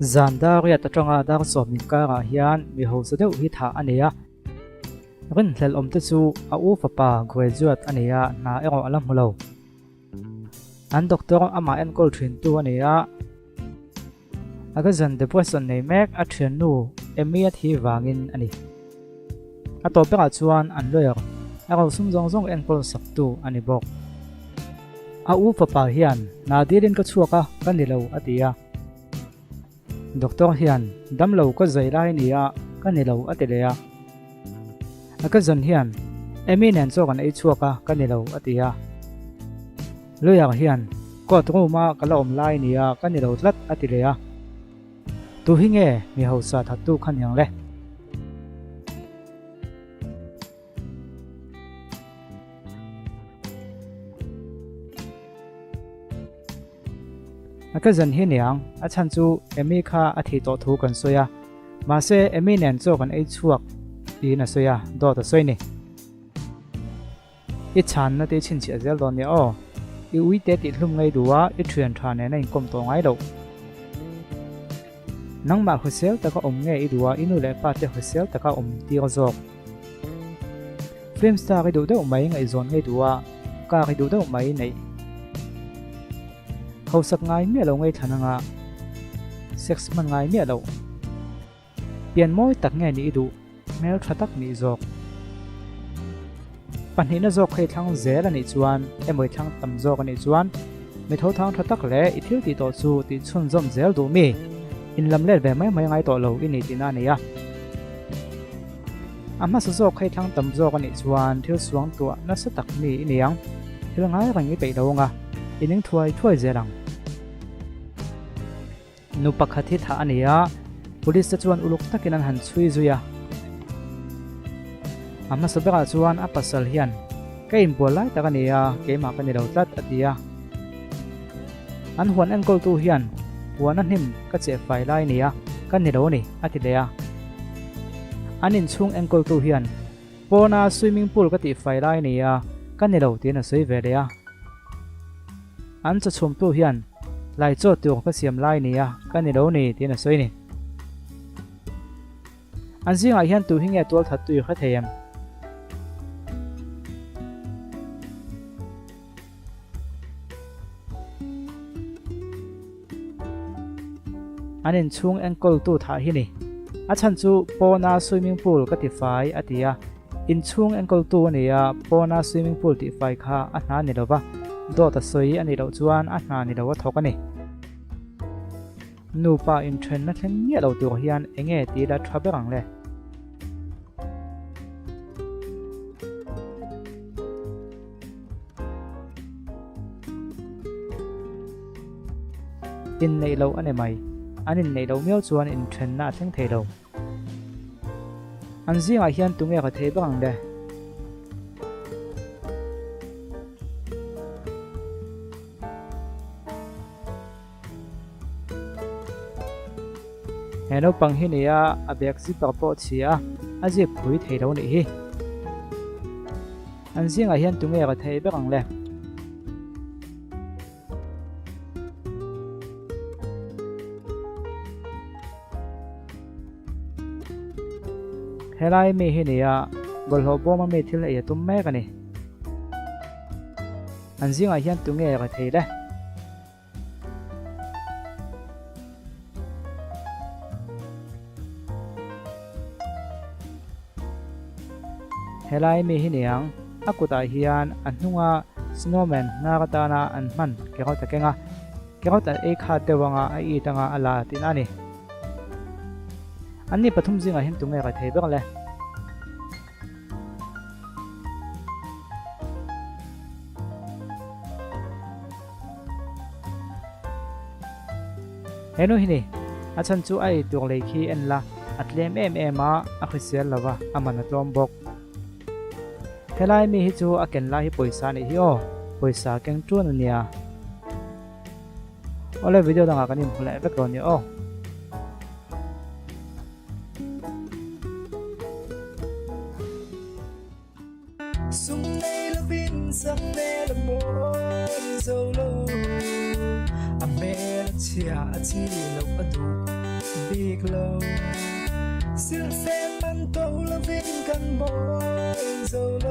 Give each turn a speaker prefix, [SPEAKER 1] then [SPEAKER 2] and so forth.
[SPEAKER 1] Zan dar riat atanga dar sawm inkarah hian mi hausa deuh hi thah a nei a. Rinhlelh awmte chu a u fapa graduate a nei a, hna erawh a la hmu lo. An doctor amah enkawl thintu a ni a. A ka zan depression nei mek a thiannu Amy a thi vangin a ni. A tawp berah chuan an lawyer a rosum zawng zawng enkawl saktu a ni bawk. A u fapa hian hna dilin ka chhuak a, ka ni lo a ti a. Doctor hian damlo ka zai lai a ni a, ka ni lo a ti leh a. A ka zan hian Amy nen chaw kan ei chhuak a, ka ni lo a ti a. Lawyer hian court room a ka la awm lai a ni a, ka ni lo tlat a ti leh a. Tu hi nge mi hausa thattu kha niang le? A ka zan hi niang, a chhan chu Amy kha a thih tawh thu kan sawi a, mahse Amy nen chaw kan ei chhuak tiin a sawi a, dawt a sawi ni. I chhanna te i chhinchhiah zel dawn nia aw. I uite tih hlum ngei duh a, i thian tha nen a inkawm tawh ngai loh. Nangmah hrisel taka awm nge i duh a, i nu leh pa te hrisel taka awm tir zawk. Film star i duh deuh mai ngaihzawn ngei duh a, car i duh deuh mai neih. Hausak ngai miah lo ngei thlan anga sex hman ngai miah loh. Pian mawi tak nge nih i duh, hmel tha tak nih zawk. Pahnihna zawk kha i thlang zel a nih chuan emaw i thlang tam zawk a nih chuan mi tho thang tha tak leh i thil tih tawh chu tih chhunzawm zel duh mi, in lam let ve mai mai ngai tawh lo i nih tihna a nei a. A hmasa zawk kha i thlang tam zawk a nih chuan thil suang tuah nasa tak mi i ni ang, thil ngai reng i peih lo ang a, i ning thuai thuai zel ang. Nu pakhat hi thah a ni a, police te chuan uluk takin an han chhui zui a. A hmasa berah chuan a pasal hian, Ka inbual lai tak a ni a, keimah ka ni lo tlat, a ti a. An huan enkawltu hian, Huan a hnim ka cheh fai lai a ni a, ka ni lo a ni, a ti leh a. An inchhung enkawltu hian, Pawna swimming pool ka tih fai lai a ni a, ka ni lo, tiin a sawi ve leh a. An chawchhumtu hian lai chaw tur ka siam lai nia ka ni lo ni tiin a sawi ni. An zingah hian tu hi nge tual that tui hre thei em? An inchhung enkawltu thah hi ni. A chhan chu pawna swimming pool ka ti fai a ti a. Inchhung enkawltu a ni a, pawna swimming pool tihfai kha a hna ni lova, dawt a sawi a nih loh chuan a hna ni lo a thawk a ni. Nupa inthenna thleng miah lo tur hian enge tih la tha ber ang le? Inneih loh a ni mai. An inneih loh miau chuan inthenna a thleng thei lo. An zingah hian tunge ka thei ber ang le? He naupang hi nia a bag zipper pawh chhia a, a zip phui thei lo nih hi. An zingah hian tunge ka thei ber ang le? Helai mi hi nia bawlhhlawh bawma mi thil ei a tum mek a ni. An zingah hian tunge ka thei le? Helai mi hi niang, a kutah hian a hnunga snowman hnar atana an hman carrot a keng a, carrot an ei khat deuh anga a it anga a la tihna a ni. Anni pathum zingah hian tunge ka thei ber le? He nu hi ni, a chhan chu a ei tur lei khi en la, a tlem em em a, a hrisel lo va, a man a tlawm bawk. Helai mi hi chu a ken lai hi pawisa a nih hi aw, pawisa keng ṭun a nia. Awle video dangah kan inhmu leh vek dawn nia aw.
[SPEAKER 2] Sum nei lovin sak hmel a mawi zo lo, a hmel a chhia a chi loh a duh. Bik lo. Silhfen man to lovin kan bawl zo lo.